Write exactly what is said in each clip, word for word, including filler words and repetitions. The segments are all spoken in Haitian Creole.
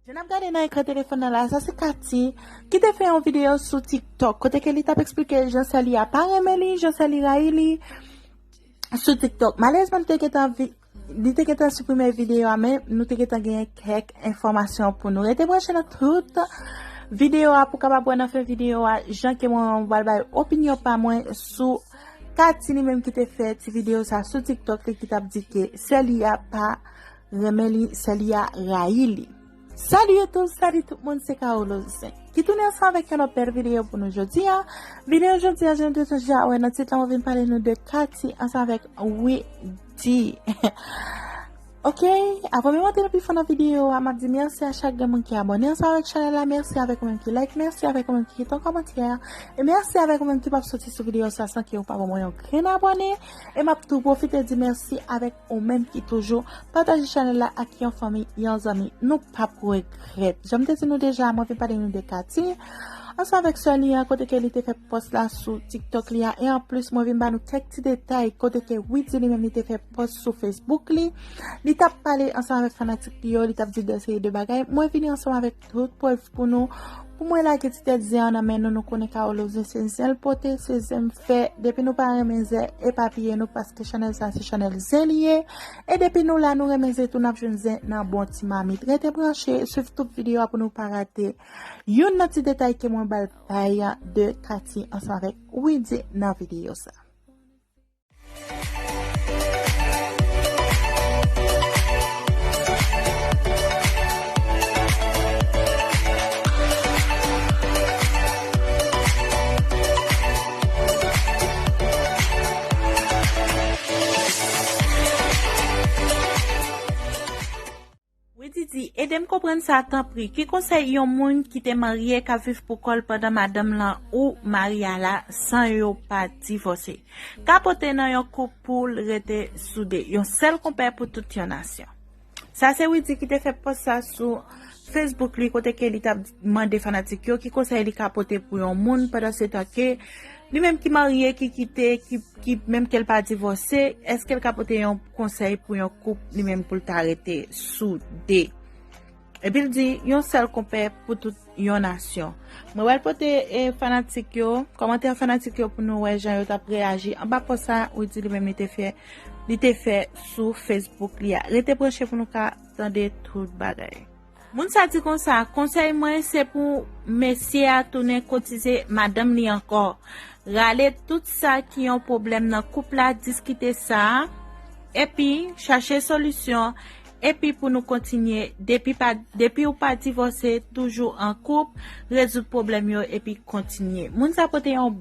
Jan n ap gade nan ekran telefòn nan la, sa se Katy ki te fè yon videyo sou TikTok kote ke li t ap eksplike jan sè li a pa renmen li, jan sè li rayi li sou TikTok. Malerezman, li te gentan vi- li te gentan siprime videyo a, men nou te gentan genyen kèk enfòmasyon pou nou. Rete branche nan tout videyo a pou kapab wè nan fen videyo a jan ke mwen pral bay opinyon pa mwen sou Katy li menm ki te fè ti videyo sa sou TikTok li ki t ap di ke sè li a pa renmen li, sè li a rayi li. Salut tout, salut tout moun, se Carolo Zen ki tounen ansanm avèk yon lòt bèl videyo pou nou jodi a. Videyo jodi a, jan nou te deja wè nan tit la, mwen vin pale nou de Katy ansanm avèk Widy. Ok, avan menm antre nan pi fon nan videyo a, m ap di mèsi a chak grenn moun ki abòne ansanm avèk chanèl la, mèsi avèk ou menm ki like, mèsi avèk ou menm ki kite yon kòmantè, e mèsi avèk ou menm ki p ap soti sou videyo sa san ke ou pa ban mwen yon grenn abòne. E m ap tou pwofite di mèsi avèk ou menm ki toujou pataje chanèl la ak yon fanmi, yon zanmi. Nou p ap regrèt. Jan m te di nou deja, mwen vin pale nou de Katy ansanm avèk sè li an, kote ke li te fè pòs la sou TikTok li a. E anplis, mwen vin ba nou kèk ti detay kote ke Widy li menm li te fè pòs sou Facebook li. Li t ap pale ansanm avèk fanatik li yo, li t ap di de seri de bagay. Mwen vini ansanm avèk tout prèv pou nou. Pou mwen lage ti tèt zen an nan men nou, nou konnen Carolo Zen se zen l pote, se zen m fè. Depi nou pa renmen zen, epapiye nou, paske chanèl sa se chanèl zen li ye. E depi nou la, nou renmen zen tou, n ap jwenn zen nan bon ti mamit. Rete branche, swiv tout videyo a pou nou pa rate youn nan ti detay ke mwen ba l bay de Katy ansanm avèk Widy nan videyo sa. Widy di, ede m konprann sa, tanpri. Ki konsèy yon moun ki te marye ka viv pou kò l pandan madanm lan ou mari a la san yo pa divòse ka pote nan yon koup pou l rete soude? Yon sèl konpè pou tout yon nasyon. Sa se Widy ki te fè pòs sa sou Facebook li, kote ke li t ap mande fanatik yo ki konsèy li ka pote pou yon moun, pandan se tan ke li menm ki marye, ki kite, ki, ki menm ke l pa divòse, èske l ka pote yon konsèy pou yon koup li menm pou l ta rete soude? Epi l di, yon sèl konpè pou tout yon nasyon. Mwen pral pote, e, fanatik yo, kòmantè fanatik yo pou nou wè jan yo t ap reyaji anba pòs sa Widy li menm li te fè, li te fè sou Facebook li a. Rete branche pou nou ka tande tout bagay. Moun sa di konsa, konsèy mwen se pou mesye a tounen kotize madanm li ankò. Rale tout sa ki yon pwoblèm nan koup la, diskite sa, epi chache solisyon, epi pou nou kontinye, depi pa, depi ou pa divòse, toujou an koup, rezoud pwoblèm yo, epi kontinye. Moun sa pote yon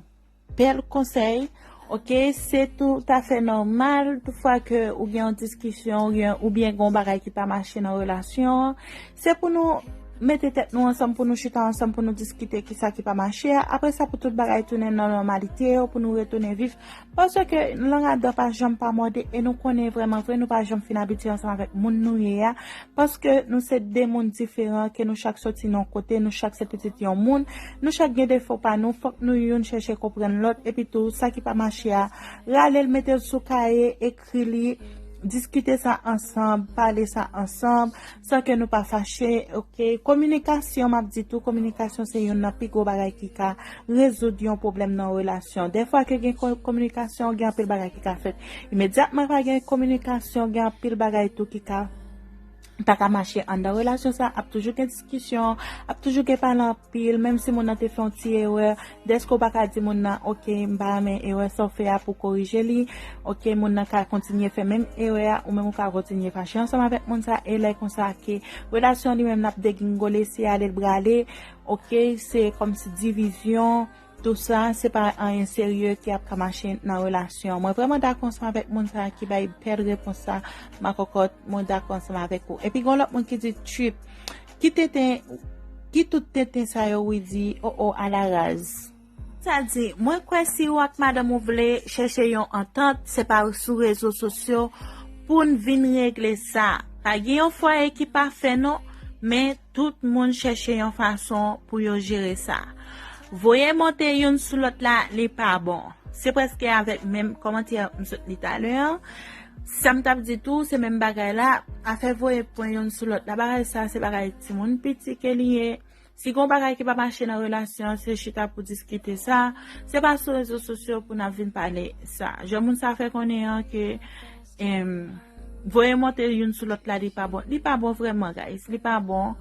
bèl konsèy, ok, se toutafè nòmal, toutfwa ke ou gen yon diskisyon, ou gen, oubyen gen yon bagay ki pa mache nan relasyon an, se pou nou mete tèt nou ansanm, pou nou chita ansanm, pou nou diskite kisa ki pa mache a. Apre sa, pou tout bagay tounen nan nòmalite yo, pou nou retounen viv. Paske lang adan pa janm pa mòde, e nou konnen vrèman vre, nou pa janm fin abitye ansanm avèk moun nou ye a. Paske nou se de moun diferan, ke nou chak soti nan yon kote, nou chak se pitit yon moun, nou chak gen defo pa nou, fòk nou youn chèche konprann lòt, epi tou, sa ki pa mache a, rale l, mete l sou kaye, ekri li, diskite sa ansanm, pale sa ansanm, san ke nou pa fache, ok? Kominikasyon, m ap di tou, kominikasyon se youn nan pi gwo bagay ki ka rezoud yon pwoblèm nan relasyon. Dèfwa ke gen ko-, kominikasyon, gen anpil bagay ki ka fèt. Imedyatman pa gen kominikasyon, gen anpil bagay tou ki ka, pa ka mache anndan relasyon sa, ap toujou gen diskisyon, ap toujou gen pale anpil, menm si moun nan te fè yon ti erè, dèske w pa ka di moun nan, ok, m pa renmen erè sa w fè a pou korije li, ok, moun nan ka kontinye fè menm erè a, ou menm ou ka kontinye fache ansanm avèk moun sa, e lè konsa ke relasyon li menm n ap degringole, se ale l brale, ok, se kòmsi divizyon, tou sa, se pa anyen serye ki ap ka mache nan relasyon. Mwen vrèman dakò ansanm avèk moun sa ki bay bèl repons sa, ma kòkòt, mwen dakò ansanm avèk ou. Epi gen lòt moun ki di, trip, ki tenten, ki tout tenten sa yo, Widy, o o, ala raz. Sa di, mwen kwè si ou ak madanm ou vle chèche yon antant, se pa sou rezo sosyo pou n vin regle sa. Pa gen yon fwaye ki pafè non, men tout moun chèche yon fason pou yo jere sa. Voye monte youn sou lòt la, li pa bon. Se prèske avèk menm kòmantè m sot li talè an. Sa m t ap di tou, se menm bagay la, afè voye pwen youn sou lòt la, bagay sa, se bagay timoun piti ke li ye. Si gon bagay ki pa mache nan relasyon, se chita pou diskite sa. Se pa sou rezo sosyo pou n ap vin pale sa. Jan moun sa fè konnen an ke, em, voye monte youn sou lòt la, li pa bon. Li pa bon vrèman, guys. Li pa bon.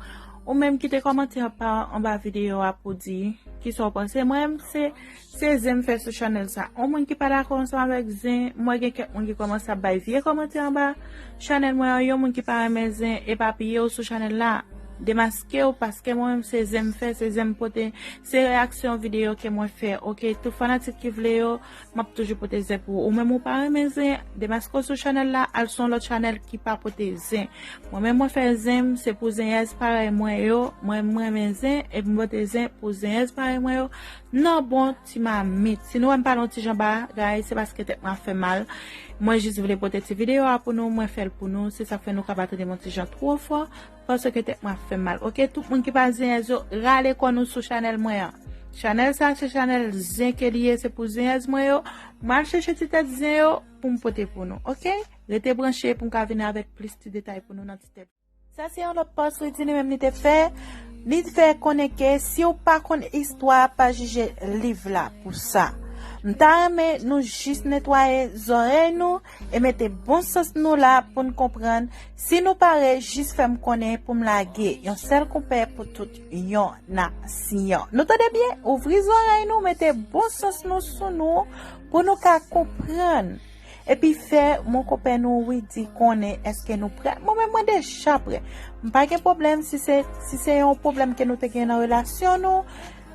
Ou menm kite kòmantè pa anba videyo a pou di kisa w panse. Mwen menm, se, se zen m fè sou chanèl sa. Yon moun ki pa dakò ansanm avèk zen, mwen gen kèk moun ki kòmanse ap bay vye kòmantè anba chanèl mwen an. Yon moun ki pa renmen zen, epapiye w sou chanèl la. Demaske w, paske mwen menm se zen m fè, se zen m pote, se reyaksyon videyo ke mwen fè. Oke, tout fanatik ki vle yo, m ap toujou pote zen pou ou. Ou menm ou pa renmen zen, demaske w sou chanèl la, al sou yon lòt chanèl ki pa pote zen. Mwen menm mwen fè zen m, se pou zenyèz parèy mwen yo. Mwen menm mwen renmen zen, epi m pote zen pou zenyèz parèy mwen yo. Nan bon ti mamit. Si nou wè m pale yon ti jan bagay, se paske tèt mwen ap fè mal. Mwen jis vle pote ti videyo a pou nou, mwen fè l pou nou. Se sa k fè nou ka pa tande m yon ti jan twò fò, paske tèt mwen ap fè m mal. Oke, tout moun ki pa zenyèz yo, rale kò nou sou chanèl mwen an. Chanèl sa, se chanèl zen ke li ye, se pou zenyèz mwen yo. Mwen al chèche ti tèt zen yo pou m pote pou nou, oke? Rete branche pou m ka vini avèk plis ti detay pou nou nan ti tèt. Sa se yon lòt pòs Rudy li menm li te fè. Li fè konnen ke si w pa konn istwa, pa jije liv la pou sa. M ta renmen nou jis netwaye zòrèy nou e mete bon sans nou la pou n konprann. Si nou pare, jis fè m konnen pou m lage yon sèl konpè pou tout yon nasyon. Nou tande byen? Ouvri zòrèy nou, mete bon sans nou sou nou pou nou ka konprann. Epi fè mon konpè nou Rudy konnen èske nou prè. Mwen menm mwen deja prè. M pa gen pwoblèm si se, si se yon pwoblèm ke nou te gen nan relasyon nou.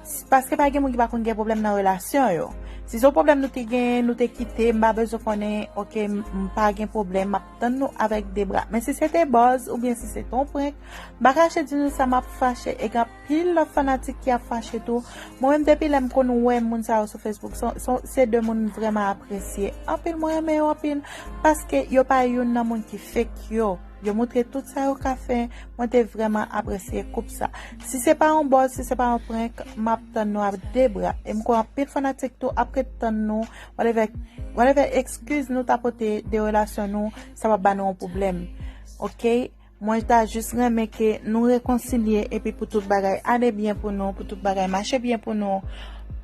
S- Paske pa gen moun ki pa konn gen pwoblèm nan relasyon yo. Si se yon pwoblèm nou te gen, nou te kite, m pa bezwen konnen, oke, m m pa gen pwoblèm, m ap tann nou avèk de bra. Men si se te buzz oubyen si se te yon prank, m pa kache di nou sa, m ap fache. E gen anpil lòt fanatik ki ap fache tou. Mwen menm depi lè m konn wè moun sa yo sou Facebook, se, se, se de moun m vrèman apresye anpil, mwen renmen yo anpil, paske yo pa youn nan moun ki fake yo. Yo montre tout sa yo ka fè, mwen te vrèman apresye koup sa. Si se pa yon buzz, si se pa yon prank, m ap tann nou ak de bra. E m kwè anpil fanatik tou ap ret tann nou, whatever, whatever excuse nou ta pote de relasyon nou, sa p ap ba nou yon pwoblèm. Oke? Mwen ta jis renmen ke nou rekonsilye epi pou tout bagay ale byen pou nou, pou tout bagay mache byen pou nou.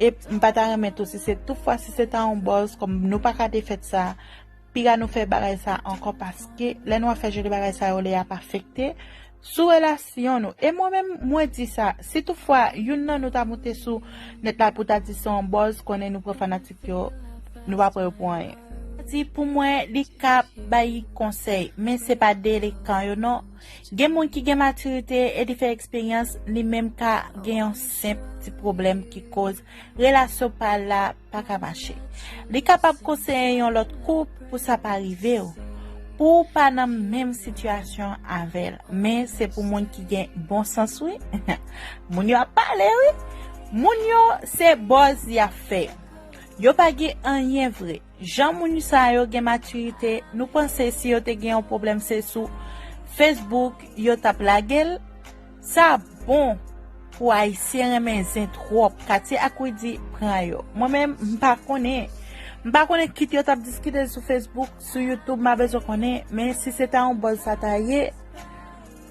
E m pa ta renmen tou si se tout fwa si se ta yon buzz kòm nou pa ka defèt sa, piga nou fè bagay sa ankò paske lè nou ap fè jan de bagay sa yo lè y ap afekte sou relasyon nou. E mwen menm mwen di sa, si tout fwa youn nan nou ta moute sou nèt la pou ta di se yon buzz, konnen nou pran fanatik yo, nou pa pran yo pou anyen. Di pou mwen li ka bay konsèy, men se pa delekan yo non. Gen moun ki gen matirite e li fè eksperyans, li menm ka gen yon senp ti pwoblèm ki koz relasyon pa la pa ka mache. Li kapab konseye yon lòt koup pou sa pa rive w. Pou w pa nan menm sitiyasyon avè l, men se pou moun ki gen bon sans wi. Moun yo ap pale wi. Moun yo se buzz y ap fè. Yo pa gen anyen vre. Jan moun sa yo gen matirite, nou panse si yo te gen yon pwoblèm se sou Facebook yo t ap lage l? Sa bon pou Ayisyen renmen zen twòp. Katye ak Rudy pran yo. Mwen menm, m pa konnen. M pa konnen kit yo t ap diskite sou Facebook, sou YouTube, m pa bezwen konnen. Men si se ta yon buzz sa ta ye,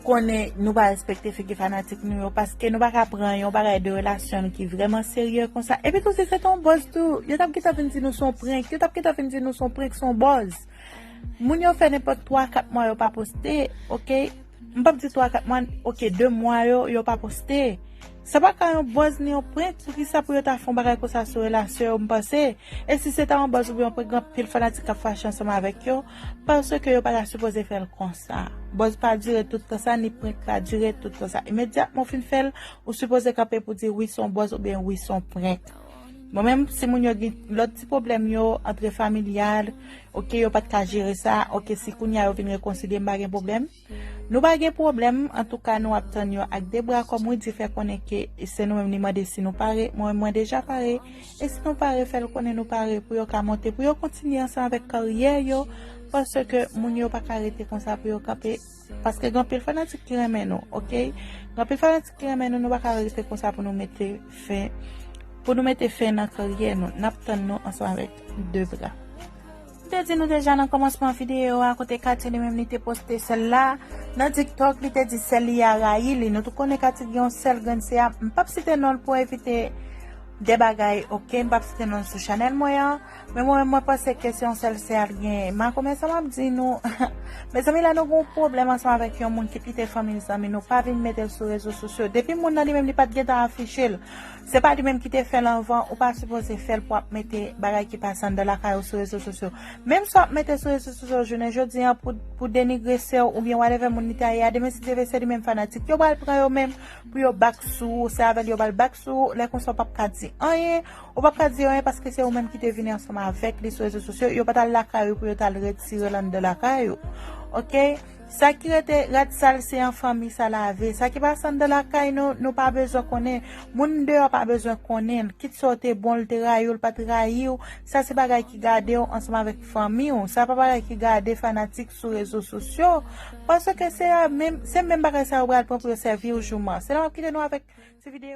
konnen nou pa respekte figi fanatik nou yo, paske nou pa ka pran yon bagay de relasyon nou ki vrèman serye konsa. Epi tou, si se te yon buzz tou, yo t ap gentan vin di nou se yon prank. Yo t ap gentan vin di nou se yon prank, se yon buzz. Moun yo fè nenpòt twa, kat mwa yo pa poste, oke? M p ap di twa, kat mwa, oke, de mwa yo, yo pa poste. Sa pa ka yon buzz ni yon prank, poukisa pou yo ta fè yon bagay konsa sou relasyon yo, m panse? E si se ta yon buzz oubyen yon prank, gen anpil fanatik k ap fache ansanm avèk yo, paske yo pa ta sipoze fè l konsa. Buzz pa dire tout tan sa, ni prank pa dire tout tan sa. Imedyatman w fin fè l, ou sipoze kanpe pou di wi se yon buzz oubyen wi se yon prank. Mwen menm, si moun yo gen lòt ti pwoblèm yo, antre familyal, oke, yo pa t ka jere sa, oke, si kounye a yo vin rekonsilye, m pa gen pwoblèm. Nou pa gen pwoblèm, antouka nou ap tann yo ak de bra kòm Rudy fè konnen ke se nou menm li mande si nou pare, mwen menm mwen deja pare, e si nou pare fè l konnen nou pare pou yo ka monte, pou yo kontinye ansanm avèk karyè yo, paske moun yo pa ka rete konsa pou yo kanpe, paske gen anpil fanatik ki renmen nou, oke? Gen anpil fanatik ki renmen nou, nou pa ka rete konsa pou nou mete fen, pou nou mete fen nan karyè nou, n ap tann nou ansanm avèk de bra. Te di nou deja nan kòmansman videyo a, kote Katy li menm li te poste sè l la nan TikTok, li te di sè l li a rayi li. Nou tout konnen Katy gen yon sèl grenn sè a. M p ap site non l pou evite de bagay, oke? M p ap site non l sou chanèl mwen an. Men mwen menm, mwen panse ke se yon sèl sè a l gen. Makomè, sa m ap di nou. Mezanmi, la nou gen yon pwoblèm ansanm avèk yon moun ki kite fanmi l, zanmi nou. Pa vin mete l sou rezo sosyo. Depi moun nan li menm li pa t gentan afiche l, se pa li menm ki te fè l anvan, ou pa sipoze fè l pou ap mete bagay ki pase anndan lakay ou sou rezo sosyo. Menm sa w ap mete sou rezo sosyo jounen jodi a pou, pou denigre sè w oubyen whatever moun li ta ye a, demen si Dye vle se li menm fanatik yo pral pran yo menm pou yo bak sou ou, se avè l yo pral bak sou ou, lè konsa w p ap ka di anyen, ou p ap ka di anyen paske se ou menm ki te vini ansanm avèk li sou rezo sosyo, yo pa t al lakay ou pou yo t al retire l anndan lakay ou. Oke? Sa ki rete rad sal se an fanmi sa lave. Sa ki pase anndan lakay nou, nou pa bezwen konnen. Moun deyò pa bezwen konnen. Kit sa w te bon, l te rayi w, l pa t rayi w. Sa se bagay ki gade w ansanm avèk fanmi w. Sa pa bagay ki gade fanatik sou rezo sosyo. Paske se a menm, se menm bagay sa yo pral pran pou yo sèvi w jouman. Se la m ap kite nou avèk ti videyo.